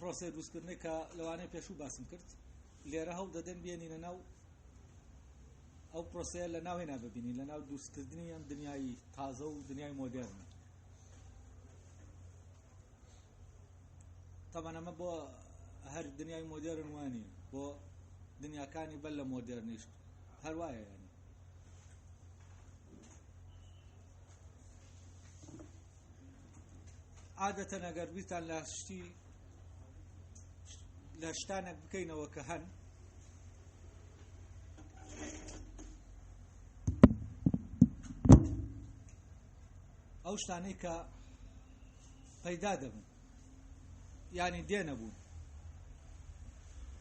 پرۆسەی دروستکردنەی کە لەوانەیە پێشوو باسم کرد لێرە هەوڵ دەدەن بێنینە ناو ئەو پرۆسەیە لە ناوێ ببینین لە ناو دروستکردنی ئەم دنیای تازە و دنیای مۆدێرنە. تەبعەن ئەمە بۆ هەر دنیای مۆدێرن وانە، بۆ دنیاکانی بەر لە مۆدێرنیش هەر وایە. ینی عادەتەن ئەگەر بیرتان لە شتی لە شتانێک بکەینەوە کە هەن، ئەو شتانەی کە پەیدا دەبن یعنی دێنەبوون،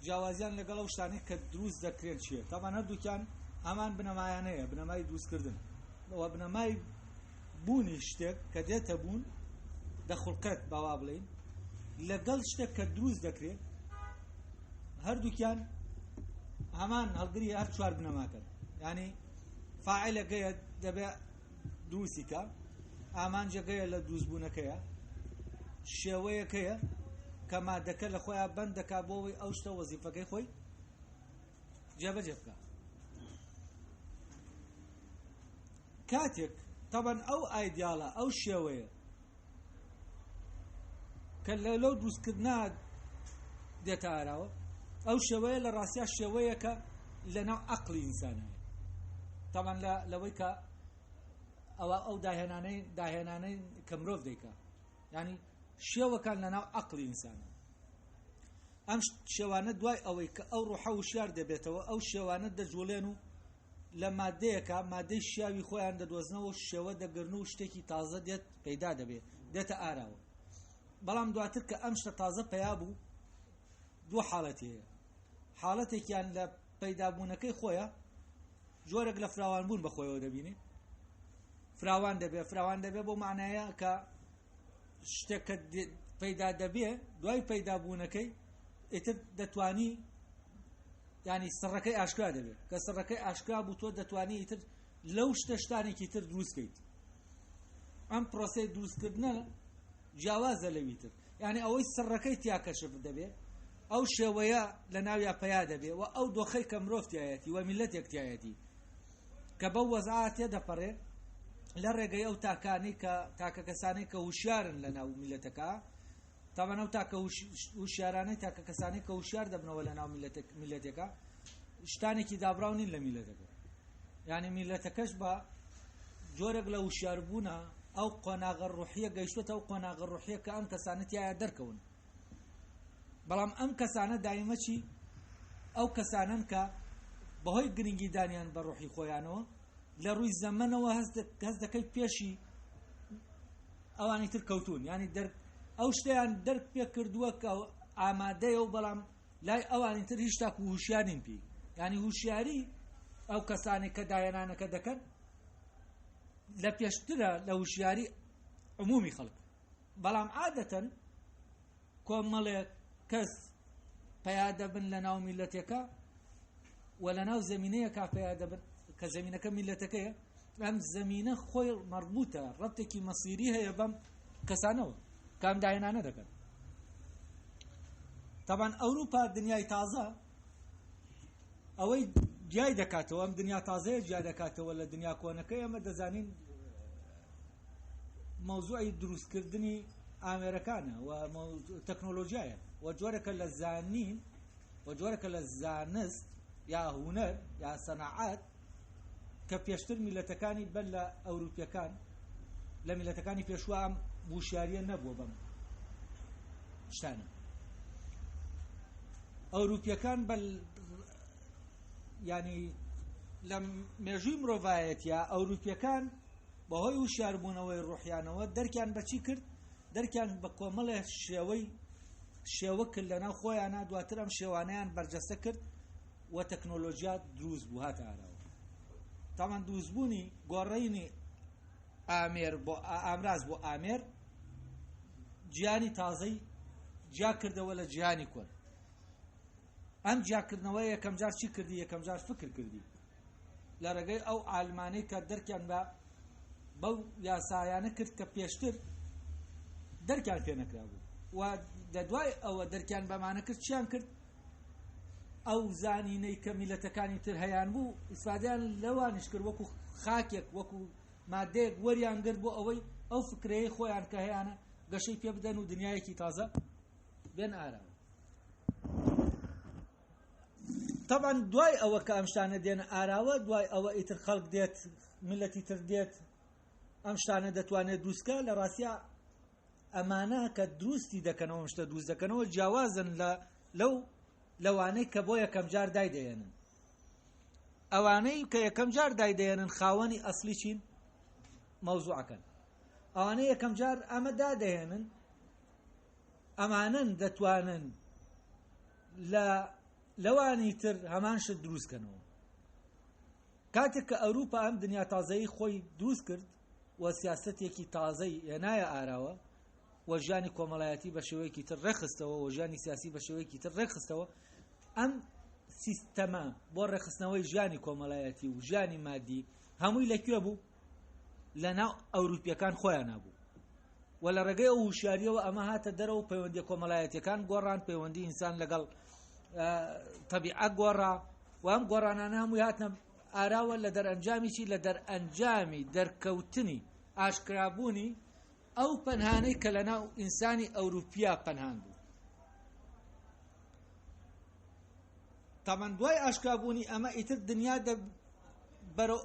جیاوازیان لەگەڵ ئەو شتانەی کە دروست دەکرێن چییە؟ تاوان هەردووکیان هەمان بنەمایانەیە، بنەمای دروستکردن و بنەمای بوونی شتێک کە دێتە بوون دەخڵقێت باوا بڵین لەگەڵ شتێک کە دروست دەکرێت، هەردووکیان هەمان هەڵگری هەر چوار بنەماکەن. ینی فاعلەکەیە دەبێ دروستی کە، ئامانجەکەیە لە دروستبوونەکەیە، شێوەیەکەیە کە مادەکە لە خۆیان بەند دەکا بۆ ئەوەی ئەو شتە وەزیفەکەی خۆی جێبەجێ بکە. کاتێک تەبەن ئەو ئایدیاڵە، ئەو شێوەیە کە لە لەو دروستکردنا دێتە ئاراوە، ئەو شێوەیە لە ڕاستیا شێوەیەکە لەناو عەقڵی ئینسانەیە. تەبەن لە لەوەی کە ئەوە ئەو داهێنانەی کە مرۆڤ دەیکا، ینی شێوەکان لەناو عەقڵی ئینسانە. ئەم شێوانە دوای ئەوەی کە ئەو ڕۆحە وشیار دەبێتەوە، ئەو شێوانە دەجوڵێن و لە مادەیەکە مادەی شیاوی خۆیان دەدۆزنەوە و شێوە دەگرن و شتێکی تازە دێت پەیدا دەبێت، دێتە ئاراوە. بەڵام دواتر کە ئەم شتە تازە پەیا بوو، دوو حاڵەتی هەیە. حاڵەتێکیان لە پەیدابوونەکەی خۆیە جۆرێک لە فراوانبوون بە خۆیەوە دەبینێ، فراوان دەبێ. فراوان دەبێ بۆ معنایە کە شتێک کە پەیدا دەبێ دوای پەیدابوونەکەی ئیتر دەتوانی، ینی سڕەکەی ئاشکرا دەبێت. کە سڕەکەی ئاشکرا بوو، تۆ دەتوانی ئیتر لەو شتە شتانێکی تر دروستکەیت. ئەم پرۆسەی دروستکردنە جیاوازە لەوی تر، یعنی ئەوەی سڕەکەی تیا کەشف دەبێ، ئەو شێوەیە لە ناویا پەیا دەبێ و ئەو دۆخەی کە مرۆڤ تایەتی و میلەتێک تایەتی کە بەو وەزعا تێدەپەڕێ، لە ڕێگەی ئەو تاکانەی کە تاکە کەسانەی کە هوشیارن لە ناو میلەتەکە. تاوان ئەو تاکە هوشیارانەی، تاکە کەسانەی کە هوشیار دەبنەوە لە ناو میلەتێکە، شتانێکی دابراو نین لە میلەتەکە. یعنی میلەتەکەش بە جۆرێک لە هوشیاربوونە ئەو قۆناغە ڕوحیە گەیشتوتە ئەو قۆناغە ڕوحیە کە ئەم کەسانە تایە دەرکەون. بەڵام ئەم کەسانە دایمە چی؟ ئەو کەسانن کە بەهۆی گرنگی دانیان بە ڕۆحی خۆیانەوە لە ڕووی زەمەنەوە هەست دەکەی پێشی ئەوانی تر کەوتون. ینی دەرک ئەو شتیان دەرک پێ کردووە کە ئامادەیە و بەڵام لای ئەوانی تر هیچ تاکو هوشیار نین پێی. ینی هوشیاری ئەو کەسانێک کە داهێنانەکە دەکەن لە پێشترە لە هوشیاری عمومی خەڵک. بەڵام عادەتەن کۆمەڵێک کەس پیا دەبن لە ناو میلەتێکە و لە ناو زمینەیەکا پیا دەبن کە زمینەکە میلەتەکەیە. ئەم زمینە خۆی مەربوتە، ڕەتێکی مەسیری هەیە بەم کەسانەوە کام داهێنانە دەکەن. طبعا ئەوروپا دنیای تازە ئەوەی جیای دەکاتەوە، ئەم دنیا تازەیە جیا دەکاتەوە لە دنیا کۆنەکەی. ئەمە دەزانین مەوزوعی دروستکردنی ئامێرەکانە و تەکنۆلۆژیایە و جۆرەکە لە زانین و جۆرەکە لە زانست یا هونەر یا سەناعەت کە پێشتر میلەتەکانی بەر لە ئەوروپیەکان، لە میلەتەکانی پێشوە ئەم وشیاریە نەبووە بەم شتانە. ئەوروپیەکان بە ینی لە مێژووی مرۆڤایەتە ئەوروپیەکان بەهۆی وشیاربوونەوەی ڕۆحیانەوە دەرکیان بەچی کرد؟ دەرکیان بە کۆمەڵێ شێوەی شێوە کرد لەناو خۆیانە. دواتر ئەم شێوانەیان بەرجەستە کرد و تەکنۆلۆژیا دروست بوو، هاتە ئاراوە. تاوان دروستبوونی گۆڕینی ئامێر بۆ ئامراز بۆ ئامێر جیانی تازەی جیا کردەوە لە جیهانی کۆن. ئەم جیاکردنەوە یەکەم جار چی کردی؟ یەکەم جار فکر کردی لە ڕێگەی ئەو عالمانەی کە دەرکیان بە بەو یاسایانە کرد کە پێشتر دەرکیان پێ نەکرابوو. و لە دوای ئەوە دەرکیان بەمانە کرد، چیان کرد؟ ئەو زانینەی کە میلەتەکانی تر هەیان بوو ئیسفادەیان لەوانیش کرد، وەکو خاکێک، وەکو مادەیەک وەریان گرت بۆ ئەوەی ئەو فکرەیەی خۆیان کە هەیانە گەشەی پێ بدەن و دنیایەکی تازە بێن ئاراوە. طبعا دوای ئەوە کە ئەم شتانە دێنە ئاراوە، دوای ئەوە ئیتر خەڵک دێت، میلەتی تر دێت، ئەم شتانە دەتوانێت دروستکە. لە ڕاستیا ئەمانە کە دروستی دەکەنەوە، ئەم شتە دروست دەکەنەوە، جیاوازن لە لەو لەوانەی کە بۆ یەکەم جار دایدەێنن. ئەوانەی کە یەکەم جار دایدەێنن خاوەنی ئەسلی چین؟ مەوزوعەکەن. ئەوانەی یەکەم جار ئەمە دادەهێنن ئەمانەن دەتوانن لە لەوانی تر هەمان شت دروستکەنەوە. کاتێک کە ئەوروپا ئەم دنیا تازەیی خۆی دروست کرد و سیاسەتێکی تازەی هێنایە ئاراوە و ژیانی کۆمەڵایەتی بە شێوەیەکی تر ڕێکخستەوە و ژیانی سیاسی بە شێوەیەکی تر ڕێکخستەوە، ئەم سیستەمە بۆ ڕێکخستنەوەی ژیانی کۆمەڵایەتی و ژیانی مادی هەمووی لەکوێ بوو؟ لە ناو ئەوروپیەکان خۆیان بوو. و لە ڕێگەی ئەو هوشیاریەوە ئەمە هاتە دەرەوە، پەیوەندیە کۆمەڵایەتیەکان گۆڕان، پەیوەندی ئینسان لەگەڵ تەبیعە گۆڕا و ئەم گۆڕانانە هەمووی هاتنە ئاراوە لە دەرئەنجامی چی؟ لە دەرئەنجامی دەرکەوتنی ئاشکرابوونی ئەو پەنهانەی کە لەناو ئینسانی ئەوروپیا پەنهان بوو. تامان دوای ئاشکرابوونی ئەمە ئیتر دنیا بەرەو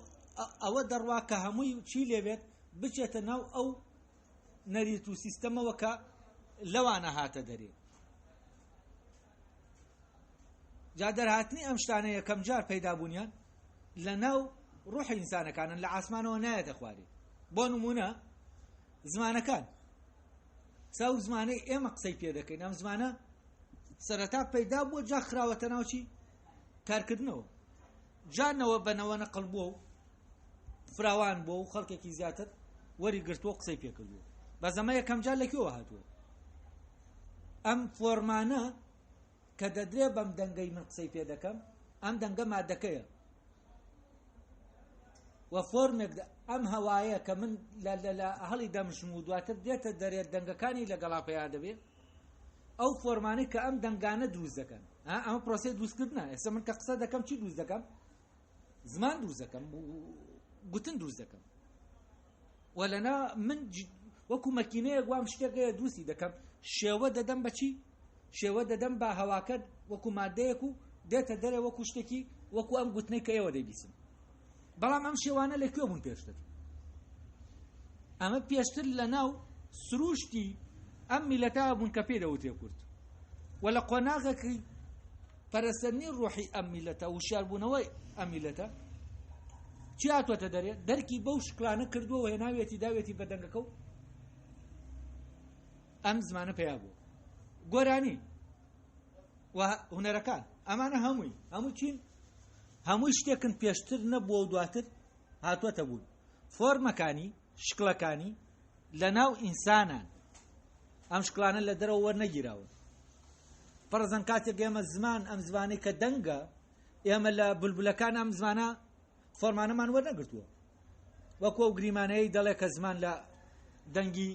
ئەوە دەڕوا کە هەمووی چی لێبێت بچێتە ناو ئەو نەریت و سیستەمەوە کە لەوانە هاتە دەرێ. جا دەرهاتنی ئەم شتانە یەکەم جار پەیدابوونیان لە ناو ڕوحی ئینسانەکانن، لە ئاسمانەوە نایەتە خوارێ. بۆ نمونە زمانەکان، سا و زمانەی ئێمە قسەی پێ دەکەین، ئەم زمانە سەرەتا پەیدا بووە، جا خراوەتە ناو چی؟ کارکردنەوە، جا نەوە بە نەوە نەقڵ بووە و فراوان بووە و خەڵکێکی زیاتر وەری گرتووە و قسەی پێکردووە. بەس ئەمە یەکەم جار لە کوێوە هاتووە؟ ئەم فۆرمانە کە دەدرێ بەم دەنگەی من قسەی پێ دەکەم، ئەم دەنگە مادەکەیە و فۆرمێک ئەم هەوایە کە من لە هەڵی دەمژم و دواتر دێتە دەرێت دەنگەکانی لەگەڵا پەیا دەبێ، ئەو فۆرمانەی کە ئەم دەنگانە دروست دەکەن، ئەمە پرۆسەی دروستکردنە. ئێستا من کە قسە دەکەم چی دروست دەکەم؟ زمان دروست دەکەم، گوتن دروست دەکەم. و لەنا من وەکو مەکینەیەک وام شتێک هەیە دروستی دەکەم، شێوە دەدەم بەچی؟ شێوە دەدەم بە هەواکە وەکو مادەیەک و دێتە دەرێ وەکو شتێکی وەکو ئەم گوتنەی کە ئێوە دەیبیسن. بەڵام ئەم شێوانە لەکوێ بوون پێشتر؟ ئەمە پێشتر لە ناو سروشتی ئەم میلەتە بوون کە پێی دەوترێ کورد و لە قۆناغێکی پەرەسەندنی ڕۆحی ئەم میلەتە وشیاربوونەوەی ئەم میلەتە چی هاتووەتە دەرێ؟ دەرکی بەو شکلانە کردووە و هێناویەتی داوێتی بە دەنگەکە و ئەم زمانە پەیا بوو. گۆرانی و هونەرەکان ئەمانە هەمووی هەموو چین؟ هەمووی شتێکن پێشتر نەبووە و دواتر هاتووەتە بوون. فۆرمەکانی شکڵەکانی لە ناو ئینسانان، ئەم شکڵانە لە دەرەوە وەرنەگیراون. فەرزەن کاتێک ئێمە زمان، ئەم زمانەی کە دەنگە، ئێمە لە بولبولەکان ئەم زمانە فۆرمانەمان وەرنەگرتووە. وەکو ئەو گریمانەیە دەڵێ کە زمان لە دەنگی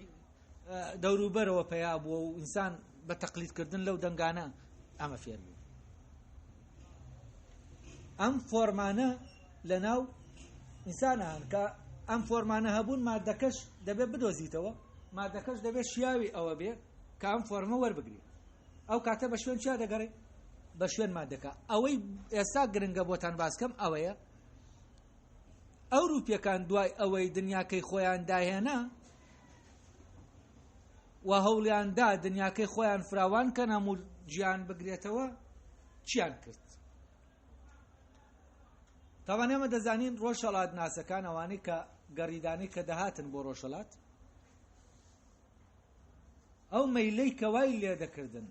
دەوروبەرەوە پەیا بووە و ئینسان بە تەقلیدکردن لەو دەنگانە ئەمە فێر بوو. ئەم فۆرمانە لە ناو ئینسانە هەن کە ئەم فۆرمانە هەبوون، مادەکەش دەبێت بدۆزیتەوە، مادەکەش دەبێت شیاوی ئەوە بێ کە ئەم فۆرمە وەربگرێت. ئەو کاتە بە شوێن چیا دەگەڕێ؟ بە شوێن مادەکە. ئەوەی ئێستا گرنگە بۆتان باسکەم ئەوەیە ئەوروپیەکان دوای ئەوەی دنیاکەی خۆیان داهێنا و هەوڵیان دا دنیاکەی خۆیان فراوان کەن هەموو جیان بگرێتەوە، چیان کرد؟ تاوان ئێمە دەزانین ڕۆژهەڵات ناسەکان ئەوانەی کە گەڕیدانەی کە دەهاتن بۆ ڕۆژهەڵات، ئەو مەیلەی کە وای لێ دەکردن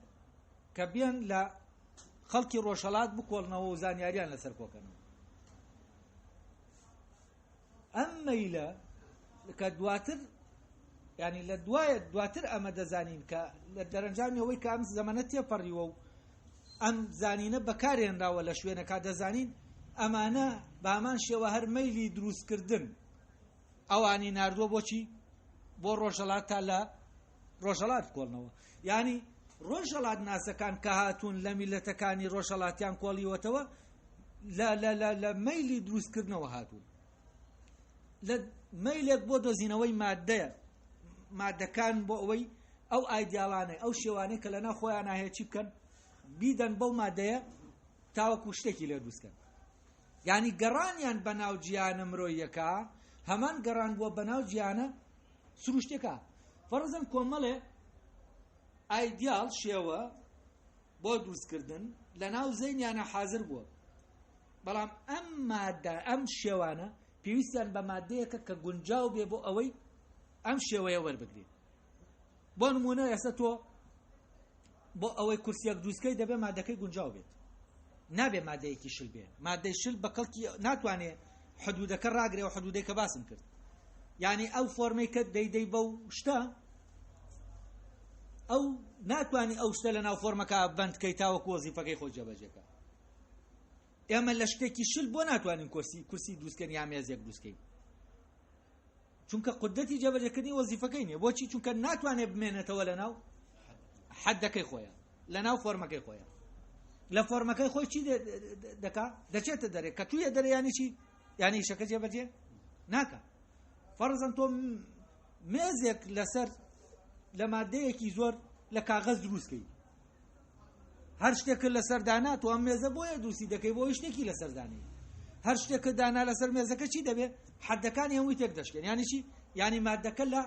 کە بێن لە خەڵکی ڕۆژهەڵات بکۆڵنەوە و زانیاریان لەسەر کۆکەنەوە، ئەم مەیلە کە دواتر ینی لە دوایە دواتر ئەمە دەزانین کە لە دەرەنجامی ئەوەی کە ئەم زەمەنە تێپەڕیوە و ئەم زانینە بەکارێنراوە لە شوێنەکە دەزانین ئەمانە بە هەمان شێوە هەر مەیلی دروستکردن ئەوانی ناردووە بۆچی؟ بۆ ڕۆژهەڵات تا لە ڕۆژهەڵات بکۆڵنەوە. یانی ڕۆژهەڵات ناسەکان کە هاتوون لە میلەتەکانی ڕۆژهەڵاتیان کۆڵیوەتەوە لە لە لە لە مەیلی دروستکردنەوە هاتوون لە مەیلێک بۆ دۆزینەوەی مادەیە مادەکان بۆ ئەوەی ئەو ئایدیاڵانەی ئەو شێوانەی کە لەناو خۆیان هەیە چی بکەن بیدەن بەو مادەیە تاوەکو شتێکی لێ دروستکەن یعنی گەڕانیان بەناو جیانە مرۆیەکە هەمان گەڕان بووە بەناو جیانە سروشتەکە فەرزن کۆمەڵێ ئایدیاڵ شێوە بۆ دروستکردن لە ناو زەینیانە حاضر بووە بەڵام ئەم مادە ئەم شێوانە پێویستیان بە مادەیەکە کە گونجاو بێ بۆ ئەوەی ئەم شێوەیە وەربگرێت بۆ نمونە ئێستا تۆ بۆ ئەوەی کورسیەک دروستکەی دەبێ مادەکەی گونجاو بێت نابێ مادەیەکی شل بێ مادەی شل بە کەڵکی ناتوانێ حدودەکە ڕاگرێ و حدودەی کە باسم کرد یعنی ئەو فۆرمەی کە دەیدەی بەو شتە ئەو ناتوانانی ئەو شتە لە ناو فۆرمەکە بەند کەی تاوەکو وەزیفەکەی خۆی جێبەجێکە ئێمە لە شتێکی شل بۆ ناتوانین کورسی کورسی دروستکەن یا مێزێک دروستکەین چونکە قودرەتی جێبەجێکردنی وەزیفەکەی نییە بۆچی چونکە ناتوانێت بمێنێتەوە لەناو حەدەکەی خۆیان لەناو فۆرمەکەی خۆیان لە فۆرمەکەی خۆی چی دەکا دەچێتە دەرێ کە تویە دەرێ ینی چی یعنی ئیشەکە جێبەجێ ناکە فەرزەن تۆ مێزێک لەسەر لە مادەیەکی زۆر لە کاغەز دروستکەی هەر شتێکت لەسەر دانا تۆ ئەم مێزە بۆیە دروستی دەکەی بۆ شتێکی لەسەر دانێی هەر شتێکت دانا لەسەر مێزەکە چی دەبێ حەدەکانی هەمووی تێک دەشکێن یانی چی یانی مادەکە لە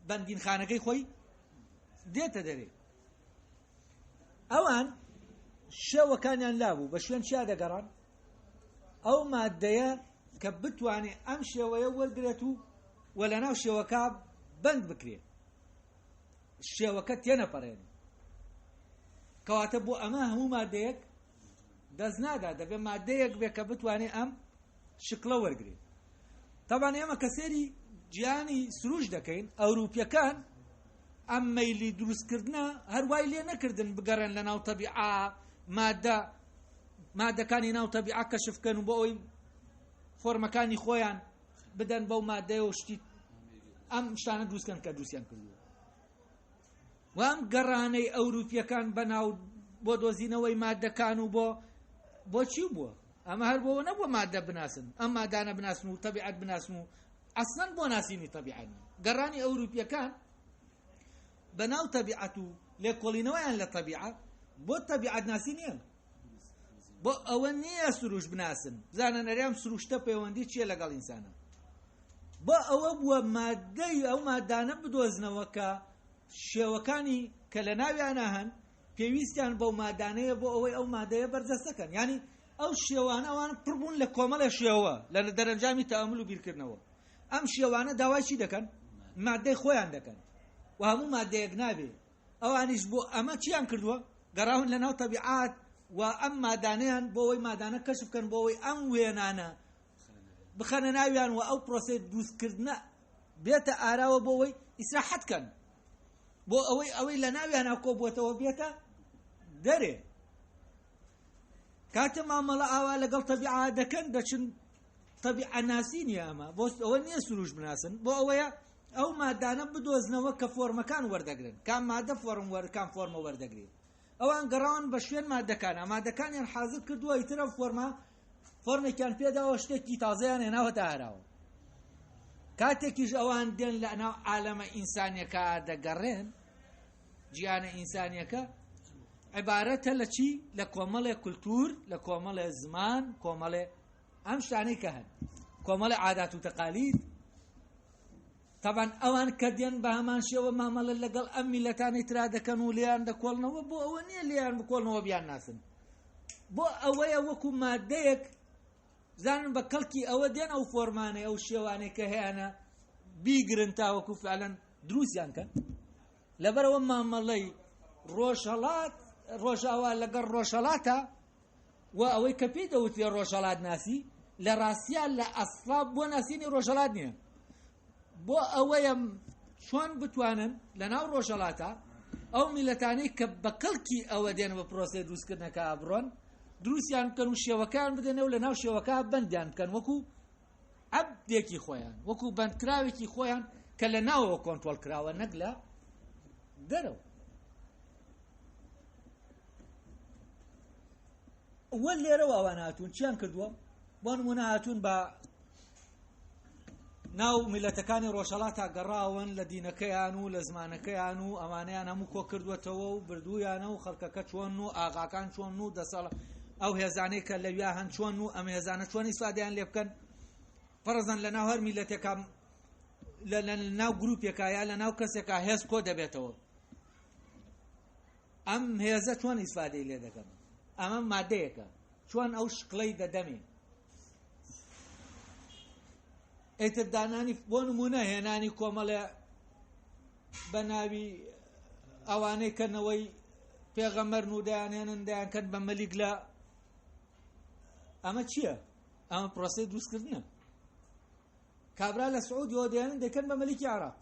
بەندینخانەکەی خۆی دێتە دەرێ ئەوان شێوەکانیان لابوو بە شوێن چیا دەگەڕان ئەو مادەیە کە بتوانێت ئەم شێوەیە وەرگێت و و لە ناو شێوەکە بند بکرێت شێوەکە تێنەپەڕێنێ کەواتە بۆ ئەمە هەموو مادەیەک دەست نادا دەبێت مادەیەک بێ کە بتوانێت ئەم شکڵە وەرگێت تاوان ئێمە کە سێری گیانی سروش دەکەین ئەوروپیەکان ئەم مەیلی دروستکردە هەروای لێ نەکردن بگەڕێن لە ناو تەبیعا مادە مادەکانی ناو تەبیعا کەشفکەن و بۆ ئەوی فۆرمەکانی خۆیان بدەن بەو مادەیە و شتی ئەم شتانە دروستکەن کە دروستیان کردووە و ئەم گەڕانەی ئەوروپیەکان بەناو بۆ دۆزینەوەی مادەکان و بۆ بۆچی بووە ئەمە هەر بۆ نەبووە مادە بناسن ئەم مادانە بناسن و تەبیعەت بناسن و ئەسڵەن بۆ ناسینی تەبیعەت گەڕانی ئەوروپیەکان بەناو تەبیعەت و لێکۆڵینەوەیان لە تەبیعەت بۆ تەبیعەت ناسی نییە بۆ ئەوە نییە سروش بناسن بزانن ئەرێ ئەم سروشتە پەیوەندی چییە لەگەڵ ئینسانە بۆ ئەوە بووە مادەی ئەو مادانە بدۆزنەوە کە شێوەکانی کە لە ناویانە هەن پێویستیان بەو مادانەیە بۆ ئەوەی ئەو مادەیە بەرجەستەکەن ینی ئەو شێوانە ئەوان پڕبوون لە کۆمەڵە شێوە لە دەرەنجامی تەئەمول و بیرکردنەوە ئەم شێوانە داوای چی دەکەن مادەی خۆیان دەکەن و هەموو مادەیەک نابێ ئەوانیش بۆ ئەمە چیان کردووە؟ گەڕاون لە ناو تەبیعات و ئەم مادانەیان بۆ ئەوەی مادانە کەشف بکەن بۆ ئەوەی ئەم وێنانە بخەنە ناویان و ئەو پرۆسەی دروستکردنە بێتە ئاراوە بۆ ئەوەی ئیسراحەت کەن بۆ ئەوەی ئەوەی لە ناویانە کۆبووەتەوە بێتە دەرێ کاتە مامەڵە ئاوا لەگەڵ تەبیعا دەکەن دەچن تەبیعە ناسی نییە ئەمە بۆ ئەوە نییە سروش بناسن بۆ ئەوەیە ئەو مادانە بدۆزنەوە کە فۆرمەکان وەردەگرن کام مادە فۆرم وەر کام فۆرمە وەردەگرێت ئەوان گەڕاون بە شوێن مادەکانە مادەکانیان حازر کردووە ئیتر ئەو فۆرمە فۆرمێکیان پێداوە شتێکی تازەیان هێناوەتە ئاراوە کاتێکیش ئەوان دێن لە ناو عالەمە ئینسانیەکە دەگەڕێن جیانە ئینسانیەکە عبارەتە لە چی لە کۆمەڵێ کولتور لە کۆمەڵێ زمان کۆمەڵێ ئەم شتانەی کە هەن کۆمەڵێ عادات و تەقالید تەبعەن ئەوان کە دێن بە هەمان شێوە مامەڵە لەگەڵ ئەم میلەتانەی ترا دەکەن و لێیان دەکۆڵنەوە بۆ ئەوە نییە لێیان بکۆڵنەوە بیان ناسن بۆ ئەوەیە وەکو مادەیەک زانن بە کەڵکی ئەوە دێن ئەو فۆرمانەی ئەو شێوانەی کە هەیەە بیگرن تاوەکو فعلەن دروستیان کەن لەبەرەوە مامەڵەی ڕۆژهەڵات ڕۆژاوا لەگەڵ ڕۆژهەڵاتە و ئەوەی کە پێی دەوترێ ڕۆژهەڵات ناسی لە ڕاستیا لە ئەسڵا بۆ ناسینی ڕۆژهەڵات نییە بۆ ئەوەیە چۆن بتوانن لە ناو ڕۆژهەڵاتە ئەو میلەتانەی کە بە کەڵکی ئەوە دێن بە پرۆسەی دروستکردنەکە بڕۆن دروستیان بکەن و شێوەکان بدەنەوە لە ناو شێوەکە بەندیان بکەن وەکو عەبدێکی خۆیان وەکو بەندکراوێکی خۆیان کە لە ناوەوە کۆنترۆڵ کراوە نەک لە دەرەوە. وە لێرەوە ئەوان هاتوون چیان کردووە؟ بۆ نمونە هاتوون بە ناو میلەتەکانی ڕۆژهەڵاتا گەڕاون لە دینەکەیان و لە زمانەکەیان و ئەمانەیان هەموو کۆ کردووەتەوە و بردوویانە و خەڵکەکە چۆن و ئاغاکان چۆن و دەسەڵ ئەو هێزانەی کە لەویا هەن چۆن و ئەم هێزانە چۆن ئیسفادەیان لێ بکەن. فەرزەن لە ناو هەر میلەتێکا لە ناو گروپێکا یا لە ناو کەسێکا هێز کۆ دەبێتەوە، ئەم هێزە چۆن ئیسفادەی لێ دەکەن؟ ئەمە مادەیەکە چۆن ئەو شکڵەی دەدەمێ. ئیتر دانانی بۆ نمونە هێنانی کۆمەڵێ بە ناوی ئەوانەی کەنەوەی پێغەمبەرن و دەیانهێنن دەیانکەن بە مەلیک لە ئەمە چییە؟ ئەمە پرۆسەی دروستکردنە. کابرا لە سعودیەوە دێنن دەکەن بە مەلیکی عێراق.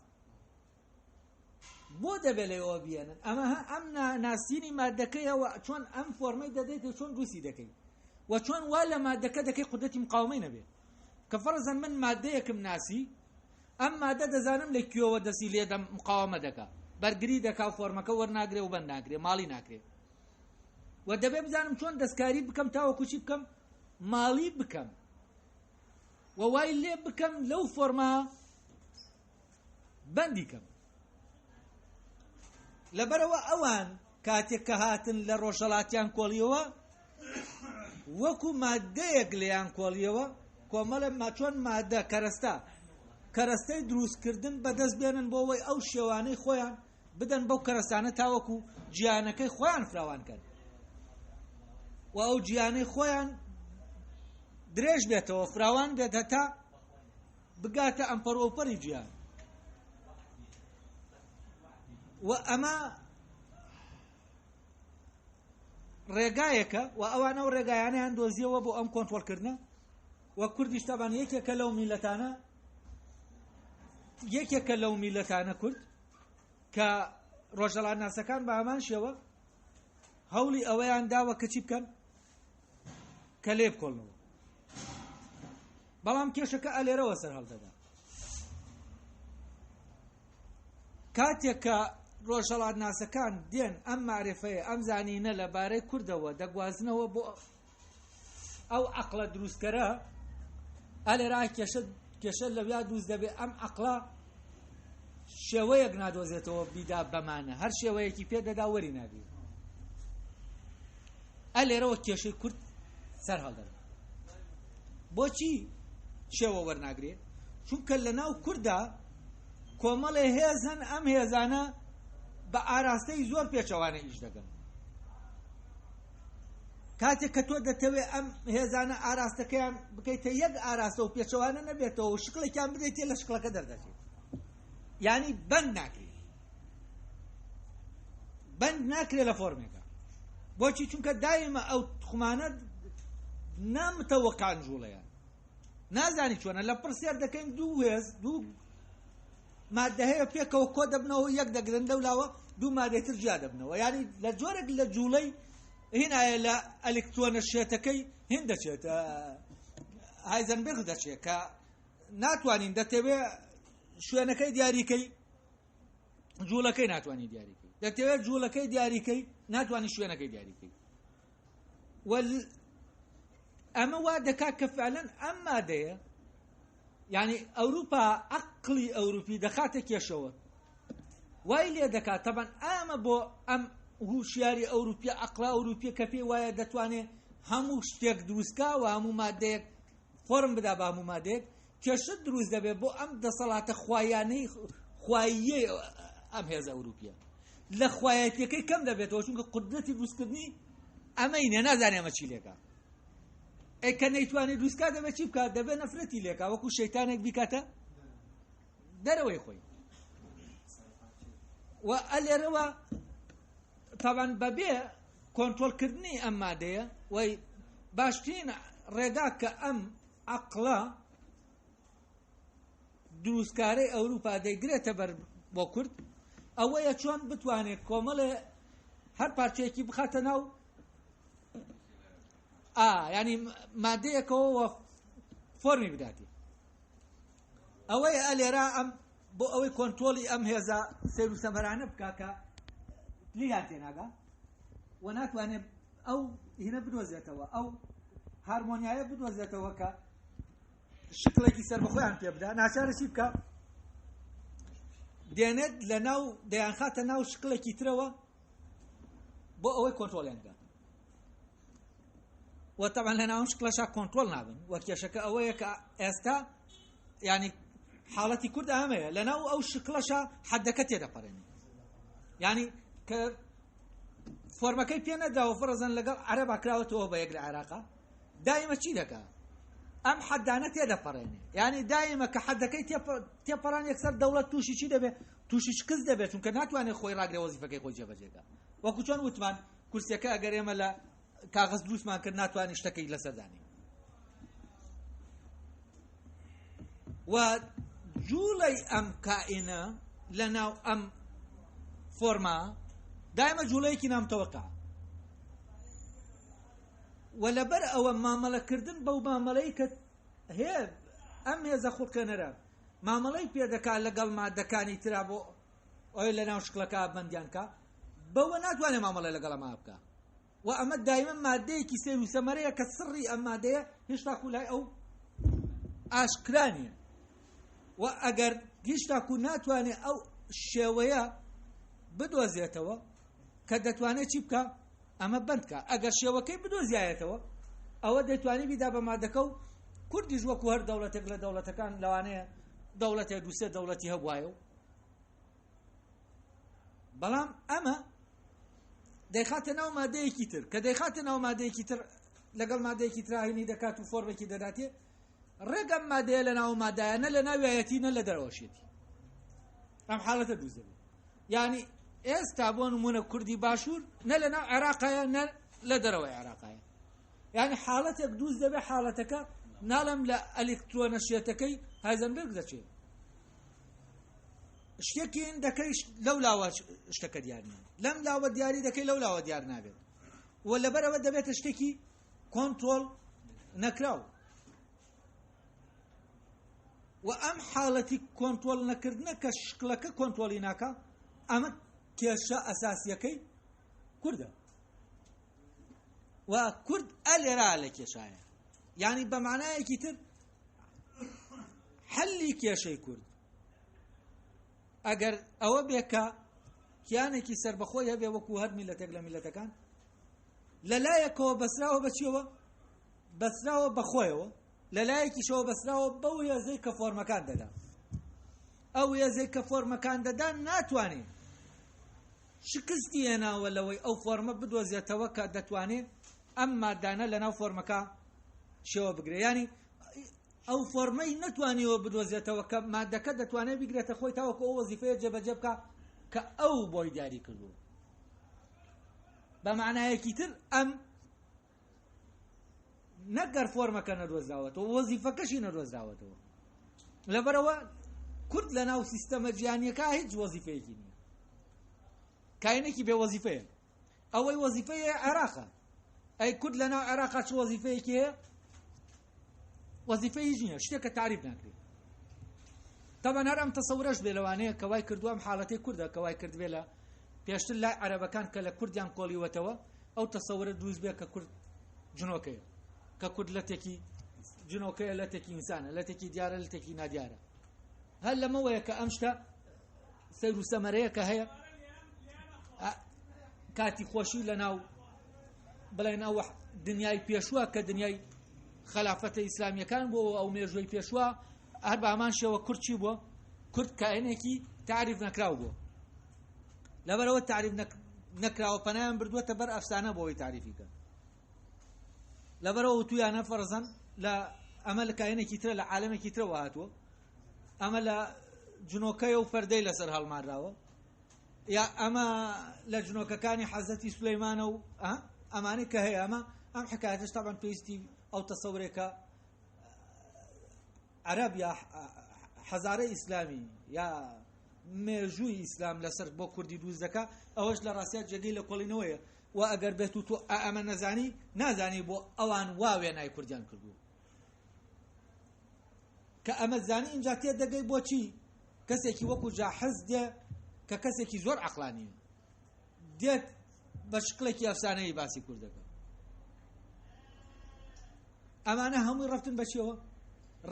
بۆ دەبێت لەوە بیێنن؟ ئەمە ئەم ناسینی مادەکەیەوە چۆن ئەم فۆرمەی دەدەیت و چۆن دروستی دەکەی و چۆن وا لە مادەکە دەکەی قودرەتی مقاومەی نەبێت. کە فەرزەن من مادەیەکم ناسی، ئەم مادە دەزانم لە کوێوە دەستی لێ دەم مقاومە دەکا، بەرگری دەکا و فۆرمەکە وەرناگرێ و بەند ناکرێ، ماڵی ناکرێ. و دەبێ بزانم چۆن دەستکاری بکەم تاوەکو چی بکەم؟ ماڵی بکەم و وای لێ بکەم لەو فۆرما بەندی کەم. لەبەرەوە ئەوان کاتێک کە هاتن لە ڕۆژهەڵاتیان کۆڵیەوە، وەکو مادەیەک لێیان کۆڵیەوە، کۆمەڵە چۆن مادە کەرەستە کەرەستەی دروستکردن بەدەست بێنن بۆ ئەوەی ئەو شێوانەی خۆیان بدەن بەو کەرەستانە تاوەکو گیانەکەی خۆیان فراوان کەن و ئەو گیانەی خۆیان درێژ بێتەوە، فراوان بێت هەتا بگاتە ئەمپەر ئەوپەری گیان. و ئەمە ڕێگایەکە و ئەوانە و ڕێگایانیان دۆزیەوە بۆ ئەم کۆنترۆڵکردنە. و کوردیش تەبان یەکێکە لەو میلەتانە، یەکێکە لەو میلەتانە کورد کە ڕۆژهەڵاتناسەکان بە هەمان شێوە هەوڵی ئەوەیان داوە کە چی بکەن؟ کە لێ بکۆڵنەوە. بەڵام کێشەکە ئەلێرەوە سەر هەڵدەدا. کاتێک کە ڕۆژهەڵاتناسەکان دێن ئەم معرفەیە، ئەم زانینە لەبارەی کوردەوە دەگوازنەوە بۆ ئەو عەقڵە دروستکەرە، ئەلێرا کێشە لەویا دروست دەبێت. ئەم عەقڵە شێوەیەک نادۆزێتەوە بیدا بەمانە، هەر شێوەیەکی پێ دەدا وەری ناگرێت. ئەلێرەوە کێشەی کورد سەر هەڵدەدا. بۆچی شێوە وەرناگرێ؟ چونکە لە ناو کووردا کۆمەڵێ هێزن، ئەم هێزانە بە ئاراستەی زۆر پێچەوانە ئیش دەکەن. کاتێک کە تۆ دەتەوێت ئەم هێزانە ئاراستەکەیان بکەیتە یەک ئاراستە و پێچەوانە نەبێتەوە و شکڵێکیان بدەیتێ لە شکڵەکە دەردەچێت، یعنی بەند ناکرێت، بەند ناکرێت لە فۆرمێکە. بۆچی؟ چونکە دایمە ئەو تخمانە نامتەوەکان جوڵەیە، نازانی چۆنە. لە پرسیار دەکەین دوو هێز، دوو مادە هەیە پێکەوە کۆ دەبنەوە، یەک دەگرن، لەولاوە دوو مادەی تر جیا دەبنەوە. یعنی لە جۆرێک لە جوڵەی هینایە لە ئەلکترۆنە شێتەکەی هین دەچێت، هایزنبرگ دەچێت کە ناتوانین، دەتەوێت شوێنەکەی دیاریکەی، جوڵەکەی ناتوانانی دیاریکەی، دەتەوێت جوڵەکەی دیاریکەی، ناتوانانی شوێنەکەی دیاریکەی. ئەمە وا دەکات کە فعلەن ئەم مادەیە، یعنی ئەوروپا عەقڵی ئەوروپی دەخاتە کێشەوە، وای لێ دەکات. تەبەن ئەمە بۆ ئەم هوشیاری ئەوروپیە، عەقڵە ئەوروپیە کە پێی وایە دەتوانێت هەموو شتێک دروستکا و هەموو مادەیەک فۆرم بدا بە هەموو مادەیەک، کێشە دروست دەبێت بۆ ئەم دەسەڵاتە خوایانەی خواییەی ئەم هێزە ئەوروپیە لە خوایەتیەکەی کەم دەبێتەوە، چونکە قودرەتی دروستکردنی ئەمەی نیە، نازانێ ئەمە چی لێکا. ئەی کە نەیتوانێت دروستکا دەبێت چی بکات؟ دەبێت نەفرەتی لێکا، وەکو شەیتانێک بیکاتە دەرەوەی خۆی. و ئەلێرەوە تاوان بەبێ کۆنترۆڵکردنی ئەم مادەیە، وی باشترین ڕێگا کە ئەم عەقڵە دروستکارەی ئەوروپا دەیگرێتە بەر بۆ کورد، ئەوەیە چۆن بتوانێت کۆمەڵێ هەر پارچەیەکی بخاتە ناو ینی مادەیەکەوە فۆرمی بداتی. ئەوەیە ئەلێرا ئەم بۆ ئەوەی کۆنترۆڵی ئەم هێزە سێر و سەمەرانە بکا کە لیان تێناگا و ناتوانێت ئەو هینە بدۆزێتەوە، ئەو هارمۆنیایە بدۆزێتەوە کە شکڵێکی سەربەخۆیان پێ بدا. ناچارە چی بکە؟ دێنێت لە ناو دەیانخاتە ناو شکڵێکی ترەوە بۆ ئەوەی کۆنترۆڵیان بکات. و طبعا لە ناو شکڵەشا کۆنترۆڵ نابن. و کێشەکە ئەوەیە کە ئێستا ینی حاڵەتی کورد ئەمەیە لە ناو ئەو شکڵەشا حەدەکە تێدەپەڕێنێ، ینی کە فۆرمەکەی پێ نەداوە فەرزەن لەگەڵ عەرەبا کراوەتەوە بە یەک لە عێراقا، دایمە چی دەکا؟ ئەم حەدانە تێدەپەڕێنێ. یعنی دایمە کە حەدەکەی تێپەڕان یەکسەر دەوڵەت تووشی چی دەبێت؟ تووشی شکست دەبێت، چونکە ناتوانێت خۆی ڕاگرێ وەزیفەکەی خۆی جێبەجێکا. وەکو چۆن وتمان کورسیەکە ئەگەر ئێمە لە کاغەز دروستمان کرد ناتوانین شتەکەی لەسەر دانین. و جوڵەی ئەم کائینە لە ناو ئەم فۆرما دایمە جوڵەیەکی نامتەوەقع و لەبەر ئەوە مامەڵەکردن بەو مامەڵەی کە هەیە ئەم هێزە خوڵقێنەرە مامەڵەی پێدەکات لەگەڵ مادەکانی ترا بۆ ئەوەی لە ناو شکڵەکە بەندیان کە بەوە ناتوانێت مامەڵە لەگەڵ ئەمە بکە. و ئەمە دایمە مادەیەکی سەیر و سەمەرەیە کە سڕی ئەم مادەیە هێشتا خولای ئەو ئاشکرا نییە. و ئەگەر هێشتاکو ناتوانێت ئەو شێوەیە بدۆزێتەوە کە دەتوانێت چی بکە؟ ئەمە بند کە. ئەگەر شێوەکەی بدۆزیایەتەوە ئەوە دەتوانێت بیدا بە مادەکە و کوردیش وەکو هەر دەوڵەتێک لە دەوڵەتەکان لەوانەیە دەوڵەتێک دووسێ دەوڵەتی هەبوایە و بەڵام ئەمە دەیخاتە ناو مادەیەکی تر کە دەیخاتە ناو مادەیەکی تر لەگەڵ مادەیەکی تراهینی دەکات و فۆرمێکی دەداتێ، ڕێگەم مادەیە لە ناو مادایە نە لە ناویایەتی نە لە دەرەوەشێتی. ئەم حاڵەتە دروست دەبێت. یعنی ئێستا بۆ نمونە کوردی باشوور نە لە ناو عێراقایە نە لە دەرەوەی عێراقایە. یعنی حاڵەتێک دروست دەبێت، حاڵەتەکە ناڵم لە ئەلکترۆنە شێتەکەی هایزنبرگ دەچێت، شتێکی دەکەی لەو لاوە شتەکە دیار نییە، لەم لاوە دیاری دەکەی لەو لاوە دیار نابێت و لەبەرەوە دەبێتە شتێکی کۆنترۆڵ نەکراو. و ئەم حاڵەتی کۆنترۆڵ نەکردنە کە شکڵەکە کۆنترۆڵی ناکا، ئەمە کێشە ئەساسیەکەی کوردە و کورد ئەلێرا لە کێشایە. یعنی بە معنایەکی تر حەلی کێشەی کورد ئەگەر ئەوە بێ کە کیانێکی سربەخۆی هەبێ وەکو هەر میلەتێک لە میلەتەکان، لەلایەکەوە بەسراوە بە چیەوە؟ بەسراوە بەخۆیەوە، لەلایەکیشەوە بەسراوە بەو هێزەی کە فۆرمەکان دەدا. ئەو هێزەی کە فۆرمەکان دەدا ناتوانێت شکستی هێناوە لەوەی ئەو فۆرمە بدۆزێتەوە کە دەتوانێت ئەم مادانە لەناو فۆرمەکە شێوە بگرێ. ینی ئەو فۆرمەی نەتوانیەوە بدۆزێتەوە کە مادەکە دەتوانێت بیگرێتە خۆی تاوەکو ئەو وەزیفەیە جێبەجێ بکە کە ئەو بۆی دیاری کردووە. بە معنایەکی تر ئەم نەگەر فۆرمەکە نەدۆزراوەتەوە وەزیفەکەشی نەدۆزراوەتەوە. لەبەرەوە کورد لە ناو سیستەمە جیهانیەکە هیچ وەزیفەیەکی نییە، کاینێکی بێ وەزیفەیە. ئەوەی وەزیفەیە عێراقە. ئەی کورد لە ناو عێراقا چ وەزیفەیەکی هەیە؟ وەزیفەی هیچ نییە، شتێکە تعریف ناکرێت. طبعا هەر ئەم تەسەورەش بێ لەوانەیە کە وای کردووە ئەم حاڵەتەی کوردە کە وای کردبێ لە پێشتر لای عەرەبەکان کە لە کوردیان کۆڵیوەتەوە ئەو تەسەورە دروست بێ کە کورد جنۆکەیە، کە کورد لەتێکی جنۆکەیە، لەتێکی ئینسانە، لەتێکی دیارە، لەتێکی نادیارە. هەر لەمەوەیە کە ئەم شتە سەیر و سەمەرەیە کە هەیە کاتی خۆشی لە ناو بڵێن ئەو دنیای پێشوە کە دنیای خەلافەتە ئیسلامیەکان بۆ ئەو مێژووی پێشوە هەر بە هەمان شێوە کورد چی بووە؟ کورد کائنێکی تعریف نەکراو بووە. لەبەرەوە تعریف نەکراوە پەنایان بردووەتە بەر ئەفسانە بۆ ئەوەی تعریفی کەن. لەبەرەوە وتویانە فەرزەن لە ئەمە لە کائنێکی ترە، لە عالەمێکی ترەوە هاتووە، ئەمە لە جنۆکەیە و پەردەی لەسەر هەڵمانراوە، یا ئەمە لە جنۆکەکانی حەزەتی سولەیمانە و ئەمانەی کە هەیە. ئەمە ئەم حکایەتەش تەبعەن پێویستی ئەو تەسەورێکە عەرەب یا حەزارە ئیسلامی یا مێژووی ئیسلام لەسەر بۆ کوردی دروست دەکا، ئەوەش لە ڕاستیا جێگەی لە کۆڵینەوەیە. و ئەگەر بێت و تۆ ئەمە نەزانی، نازانی بۆ ئەوان وا وێنای کوردیان کردووە. کە ئەمە زانی اینجا تێدەگەی بۆچی کەسێکی وەکو جاحز دێ کە کەسێکی زۆر عەقڵانیە. دێت بە شکڵێکی ئەفسانەیی باسی کورد دەکە. ئەمانە هەمووی ڕەبتن بە چیەوە؟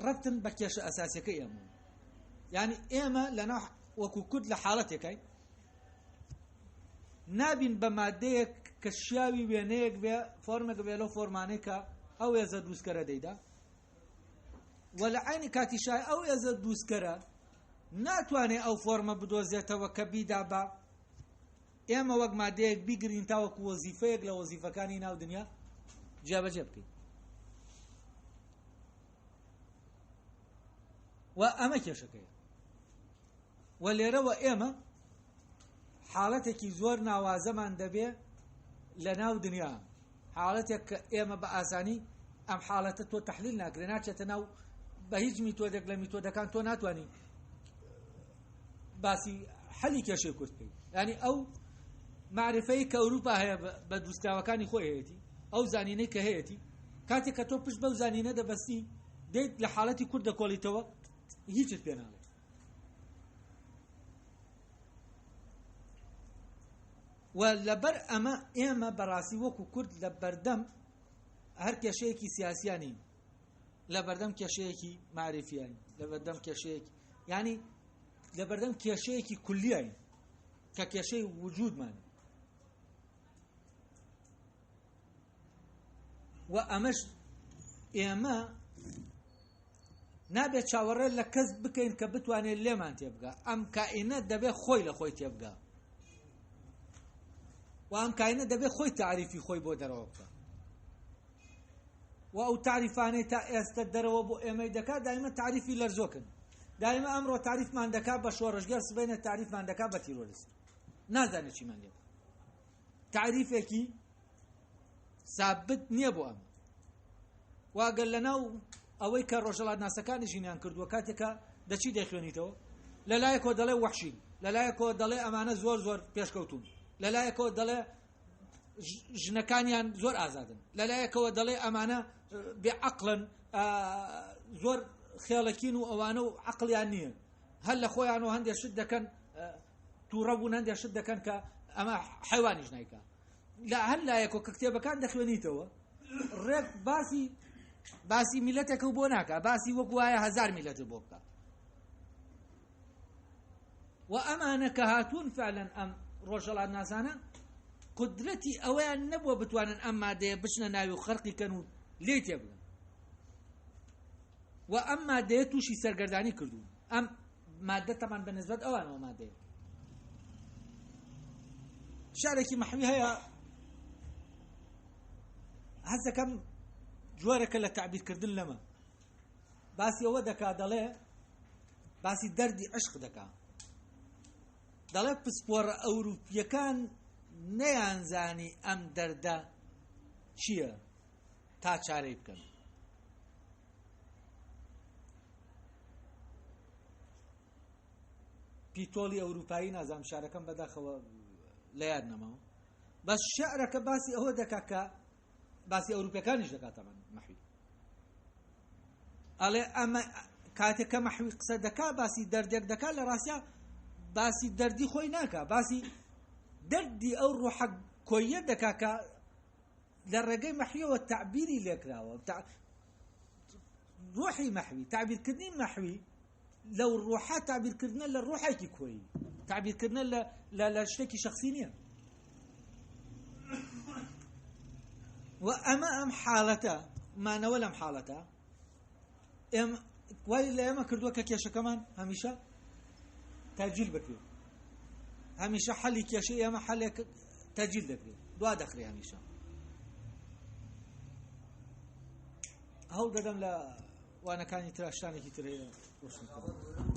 ڕەبتن بە کێشە ئەساسیەکەی ئێمە. یعنی ئێمە لەناو وەکو کورد لە حاڵەتێکای نابین بە مادەیەک کە شیاوی وێنەیەک بێ، فۆرمێک بێ لەو فۆرمانەی کە ئەو هێزە دروستکەرە دەیدا، و لە عینی کاتیشای ئەو هێزە دروستکەرە ناتوانێ ئەو فۆرمە بدۆزێتەوە کە بیدا بە ئێمە وەک مادەیەک بیگرین تاوەکو وەزیفەیەک لە وەزیفەکانی ناو دنیا جێبەجێ بکەین. و ئەمە کێشەکەیە. و لێرەوە ئێمە حاڵەتێکی زۆر ناوازەمان دەبێ لە ناو دنیا، حاڵەتێک کە ئێمە بە ئاسانی ئەم حاڵەتە تۆ تەحلیل ناکرێ، ناچێتە ناو بە هیچ میتۆدێک لە میتۆدەکان تۆ ناتوانانی باسی حەلی کێشەی کورد بکەیت. یعنی ئەو معرفەی کە ئەوروپا هەیە بە دروستکراوەکانی خۆی هەیەتی، ئەو زانینەی کە هەیەتی، کاتێک کە تۆ پشت بەو زانینە دەبەستی دێت لە حاڵەتی کورد دەکۆڵیتەوە هیچت پێ ناڵێ. و لەبەر ئەمە ئێمە بەڕاستی وەکو کورد لە بەردەم هەر کێشەیەکی سیاسیانین، لە بەردەم کێشەیەکی معرفیین، لە بەردەم کێشەیەکی یعنی لە بەردەم کێشەیەکی کولیین کە کێشەی وجودمان. و ئەمەش ئێمە نابێت چاوەڕێ لە کەس بکەین کە بتوانێت لێمان تێبگا. ئەم کائینە دەبێت خۆی لە خۆی تێبگا و ئەم کائینە دەبێت خۆی تعریفی خۆی بۆ دەرەوە بکە. و ئەو تعریفانەی تا ئێستا دەرەوە بۆ ئێمەی دەکات دایمە تعریفی لەرزۆکن. دایمە ئەمڕۆ تعریفمان دەکات بە شۆڕشگێڕ، سبەینە تعریفمان دەکات بە تیرۆریست. نازانێت چیمان لێ بکات. تعریفێکی ثابت نییە بۆ ئەمە. واگەر لەناو ئەوەی کە ڕۆژهەڵات ناسەکانی ژینیان کردووە کاتێکە دەچی دەخوێنیتەوە، لەلایەکەوە دەڵێ وەحشین، لەلایەکەوە دەڵێ ئەمانە زۆر زۆر پێشکەوتون، لەلایەکەوە دەڵێ ژنەکانیان زۆر ئازادن، لەلایەکەوە دەڵێ ئەمانە بێ عەقڵن، زۆر خێڵەکین و ئەوانە و عەقڵیان نییە، هەر لە خۆیان و هەندێک شت دەکەن، تووڕە بوون هەندێک شت دەکەن کە ئەمە حیوانیش نایکا. لە هەر لایەکەوە کە کتێبەکان دەخوێنیتەوە ڕێک باسی میلەتێکە و بۆ ناکا، باسی وەک وایە 1000 میلەت بۆ بکە. و ئەمانە کە هاتوون فعلا ئەم ڕۆژهەڵات ناسانە قدرەتی ئەوەیان نەبووە بتوانن ئەم مادەیە بچنە ناوی و خەرقی کەن و لێی تێبگەن. و ئەم مادەیە تووشی سەرگەردانی کردوون. ئەم مادە تەمان بە نسبەت ئەوانەوە مادەیە. شعرێکی مەحوی هەیە هەست دەکەم جۆرەکە لە تعبیرکردن لەمە باسی ئەوە دەکا، دەڵێ باسی دەردی عشق دەکا، دەڵێ پسپۆڕە ئەوروپیەکان نەیانزانی ئەم دەردە چییە تا چارەی بکەن. پیتۆڵی ئەوروپایی نازانم شارەکەم بەداخەوە لە یاد نەماوە، بەس شعرەکە باسی ئەوە دەکا کە باسی ئەوروپیەکانیش دەکات تەمان مەحوی ئەڵێ ئەمە کاتێک کە مەحوی قسە دەکا باسی دەردێک دەکا، لە ڕاستیا باسی دەردی خۆی ناکا، باسی دەردی ئەو ڕۆحە کۆیە دەکا کە لە ڕێگەی مەحویەوە تعبیری لێکراوە. ڕۆحی مەحوی، تعبیرکردنی مەحوی لەو ڕۆحە تعبیرکردنە لە ڕۆحێکی کۆیی، تعبیرکردنە لە شتێکی شخصی نییە. و ئەمە ئەم حاڵەتە مانەوە لەم حاڵەتە وای لە ئێمە کردووە کە کێشەکەمان هەمیشە تەجیل بکرێت، هەمیشە حەلی کێشەی ئێمە حەلێک تەجیل دەکرێت، دوا دەخرێ هەمیشە. هەوڵ دەدەم لە وانەکانی ترا شتانێکی تر هەیە ڕۆشن بکەم.